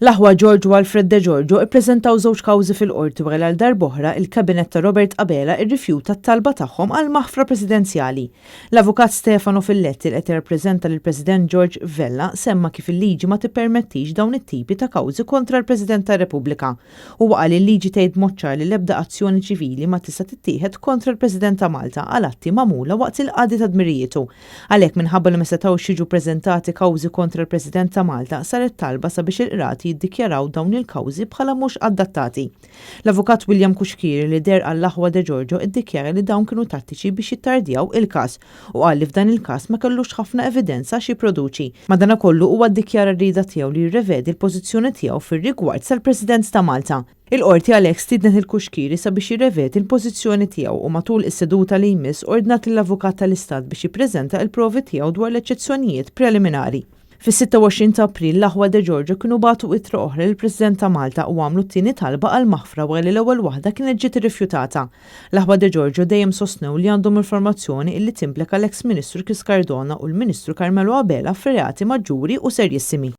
L-aħwa George u Alfred De Giorgio ippreżentaw żewġ kawżi fil-Qorti wara li għal darb'oħra il-Kabinett ta' Robert Abela rrifjuta t-talba tagħhom għal maħfra presidenzjali. L-Avukat Stefano Filletti li qed jirrappreżenta lill-President George Vella semma kif il-liġi ma tippermettix dawn it-tipi ta' kawżi kontra l-President tar-Repubblika. Huwa qal li l-liġi tgħid b'mod ċar li l-ebda azzjoni ċivili ma tista' tittieħed kontra l-President ta' Malta għal atti magħmula waqt il-qadi ta' dmirijietu. Għalhekk, minħabba li ma setgħux jiġu ppreżentati kawżi kontra l-President ta' Malta, saret talba sabiex il-qrati jiddikjaraw dawn il-kawżi bħala mhux adattati. L-Avukat William Cuschieri li deher għall-aħwa De Giorgio iddikjara li dawn kienu tattiċi biex jittardjaw il-każ u qal li f'dan il-każ ma kellux ħafna evidenza x'jipproduċi. Madanakollu huwa ddikjara r-rieda tiegħu li jirrevedi l-pożizzjoni tiegħu fir-rigward tal-President ta' Malta. Il-Qorti għalhekk stiednet lil Cuschieri sabiex jirrevedi l-pożizzjoni tiegħu u matul is-seduta li jmiss ordnat lill-Avukat tal-Istat biex jippreżenta il-provi tiegħu dwar l-eċċezzjonijiet preliminari. Fis-26 ta' April l-aħwa De Giorgio kienu bagħtu ittra oħra lill-President ta' Malta u għamlu t-tieni talba għal maħfra wara li l-ewwel waħda kienet ġiet irrifjutata. L-aħwa De Giorgio dejjem sostnew li għandhom informazzjoni illi timplika l-eks Ministru Chris Cardona u l-Ministru Carmelo Abela f'reati maġġuri u serjissimi.